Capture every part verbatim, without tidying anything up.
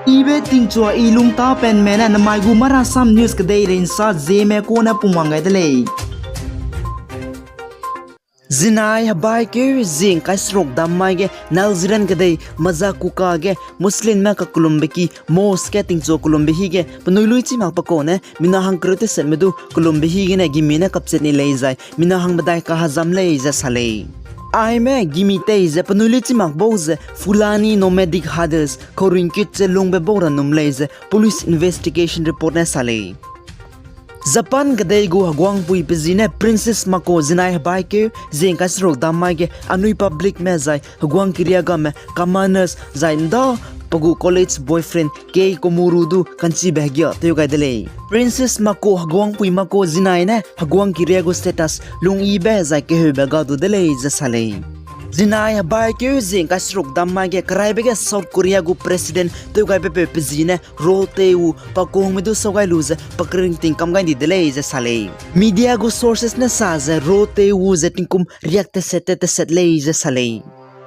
Ibe tingchua i lungtapenme ne namai gu Marasam News kedeirei nsa Zeme kune pungwang gai de lei. Zinai hebaikeu zie ngkai seruk dam mai ge Nile Zirang kedei Mazakuka ge Muslimme kakelumbe ki mosque ge tingchua kelumbe hi ge penui lui chî makbe kau ne mina hangkereu tesetme du kelumbe hi gene gimi ne kapchat ni lei zai mina hangbe dai kahazam lei ze sa lei. Aime gimi tei ze penui lui chî mak bau ze Fulani nomadic herders kauringkit ze lungbe bau ra num lei ze police investigation report ne sa lei. Japan kedei gu heguangpui pe zi ne Princess Mako zinai hebaikeu zie ngkai seruk dam mai ge anui publicme zai heguang kiriagame commoners zai nda pe gu college boyfriend Kei Komuro du ka'nchibe hegia tew gai de lei. Princess Mako heguangpui Mako zinai ne heguang kiria gu status lungyibe zai keheube ga du de lei ze sa lei. Zinai hebaikeu zie ngkai seruk dam mai ge keraibe ge South Korea gu president tew gaibepeu pe zi ne Roh Tae-woo pa kungme du sau gai lu ze pa keringting kam gai ndi de lei ze sa lei. Media gu sources ne sa ze Roh Tae-woo ze tingkum riak teset te teset lei ze sa lei.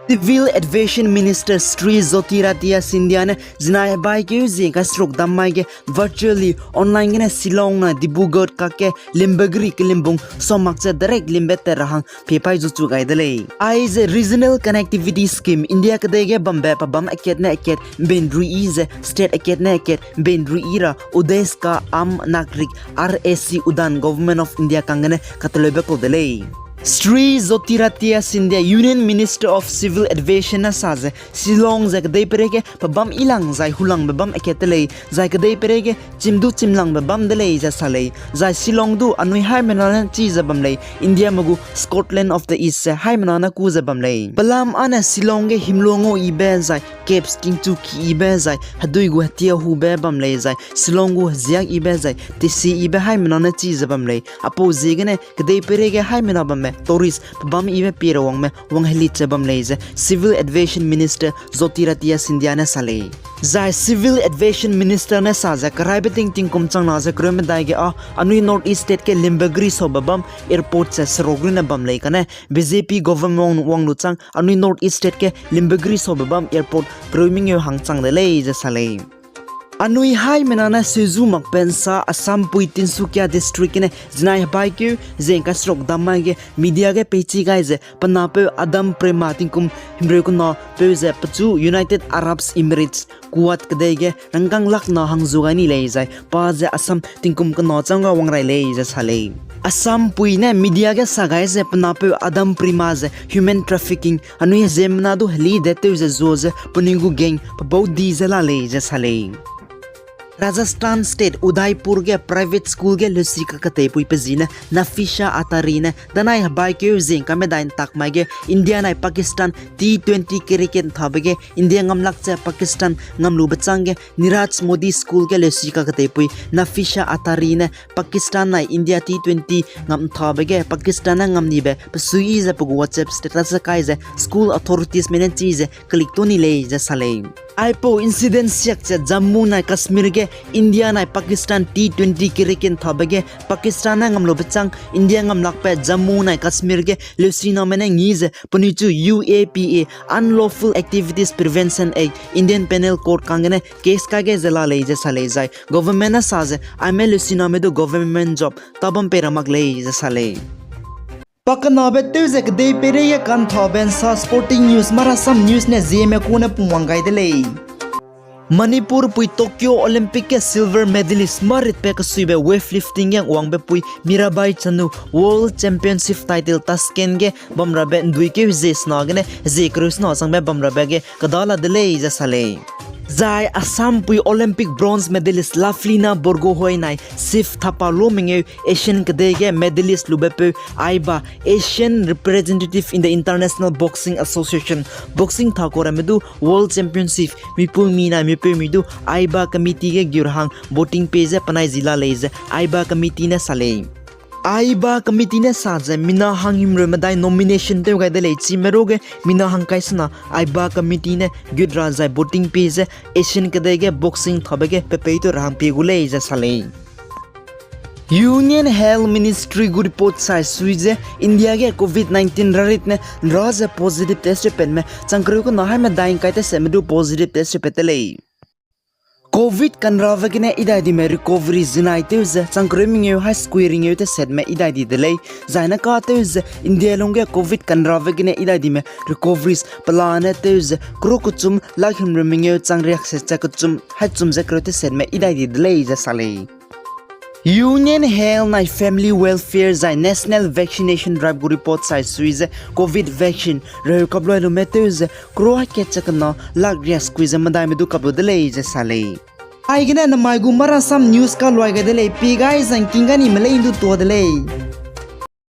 Civil Aviation Minister Shri Jyotiraditya Scindia ne zinai hebaikeu zie ngkai seruk dam mai ge virtually online gene Shillong na Dibrugarh kakge limbegri kelimbung sau mak ze direct limbe tat ra hang piepai zu chu gai de lei. Aize Regional Connectivity Scheme India kedei ge bambe pabam akat ne akat benruiyi ze state akat ne akat benruiyi ra Udesh Ka Aam Nagarik, R A C Udan Government of India kang gene kateleube kau de lei. Shri Jyotiraditya Scindia, Union Minister of Civil Aviation ne sa ze Shillong ze kedei pereige pabam ilang zai hulangbe bam akat de lei, zai kedei pereige chim du chimlangbe bam de lei ze sa lei, zai Shillong du anui haimena ne chi ze bam lei, Indiame gu Scotland of the East ze haimena ne ku ze bam lei. Pelam âne Shillong ge himlua ngau yibe zai caves tingchu ki yibe zai hedui gu hetia hube bam lei zai Shillong gu heziak yibe zai tesi yibe haimena ne chi ze bam lei. Apau ziegene kedei pereige haimena bamme tourist pabam yibe pie ra wangme wang helit ze bam lei ze Civil Aviation Minister Jyotiraditya Scindia ne sa lei. Zai Civil Aviation Minister ne sa ze keraibe ting tingkum changna ze kereu medai ge â anui North East State ge limbegri saube bam airport ze seruk rune bam lei kane B J P government wang, wang lu chang anui North East State ge limbegri saube bam airport kereu mengeu hang chang de lei ze sa lei. Anui haimena ne seuzu makbe nsa Assampui Tinsukia District gene zinai hebaikeu zie ngkai seruk dam mai ge media ge peichi gai ze pe napeu Adam Prema tingkum himreu kena peu ze pechu United Arab Emirates Kuwait kedei ge rangkâng lakh na hangzu gai ni lei zai pa ze Assam tingkum kena chang ga wang rai lei ze sa lei. Assampui ne media ge sa gai ze pe napeu Adam Prema ze human trafficking anui heziemmena du heli de tew ze zua ze penui gu gang pebau di ze la lei ze sa lei. Rajasthan State Udaipur ge private school ge leusi kaketeipui pe zi ne Nafisa Attari ne danai hebaikeu zie ngkai medai ntak mai ge India nai Pakistan T twenty cricket nthabe ge India ngam lak ze Pakistan ngam lube chang ge Niraj Modi School ge leusi kaketeipui Nafisa Attari ne Pakistan nai India T twenty ngam nthabe ge Pakistan ne ngam nibe pe suiyi ze pe gu WhatsApp status ze kai ze school authoritiesme ne chi ze klik tu ni lei ze sa lei. Aipau incident siak ze Jammu nai Kashmir ge India nai Pakistan T twenty cricket nthabe ge Pakistan ne ngam lube chang India ngam lakbe Jammu nai Kashmir ge leusiname ne ngi ze penui chu U A P A, Unlawful Activities Prevention Act, Indian Penal Code kang gene case kai ge ze la lei ze sa lei zai government ne sa ze aime leusiname du government job ta bam pei ra mak lei ze sa lei. Pakenabe tew ze kedei peireige kanthabe nsa sporting news Marasam News ne Zeme kune pungwang gai de lei. Manipur pui Tokyo Olympic ge silver medalist maritbe kesuibe weightlifting ge wangbe pui Mirabai Chanu World Championship title Tashkent ge bamrabe ndui keu ze sena gene ze kereu sena changbe bamrabe ge kedala de lei ze sa lei. Zai Assam pui Olympic bronze medalist Lovelina Borgohain nai Shiv Thapa lu mengeu Asian kedei ge medalist lubepeu Aiba, Asian representative in the International Boxing Association, boxing thakau ramme du World Championship mipui mi nai mipeumi du Aiba committee ge geu ra hang voting pei ze penai zi la lei ze Aiba committee ne sa lei. Aiba committee ne sa ze mina hang himreu medai nomination tew gai de lei, chime ruge mina hang kai sena Aiba committee ne gut ra zai voting pei ze Asian kedei ge boxing thabe ge pe pei tew ra hang pie gu lei ze sa lei. Union Health Ministry gu report sai sui ze India ge covid nineteen rarit ne nra ze positive test repatme chang kereu kena haime dai ngkai teseme du positive test repat te lei. Covid kanrabe gene idai dime recovery zinai tew ze changkereu mengeu hai sekui ringeu tesetme idai di de lei. Zai ne ka tew ze India lungge Covid kanrabe gene idai dime recoveries pelane tew ze crore kechum lakh himreu mengeu chang riak se cha kechum hai chum ze kereu tesetme idai di de lei ze sa lei. Union Health nai Family Welfare zai National Vaccination Drive gu report sai sui ze Covid vaccine reu kapluai lume tew ze crore hai kat cha kena lakh riak sekui ze medaime du kap lu de lei ze sa lei. Aigene namai gu Marasam News kaluai gai de lei, pi gai zangking gai nime lei ndu tua de lei.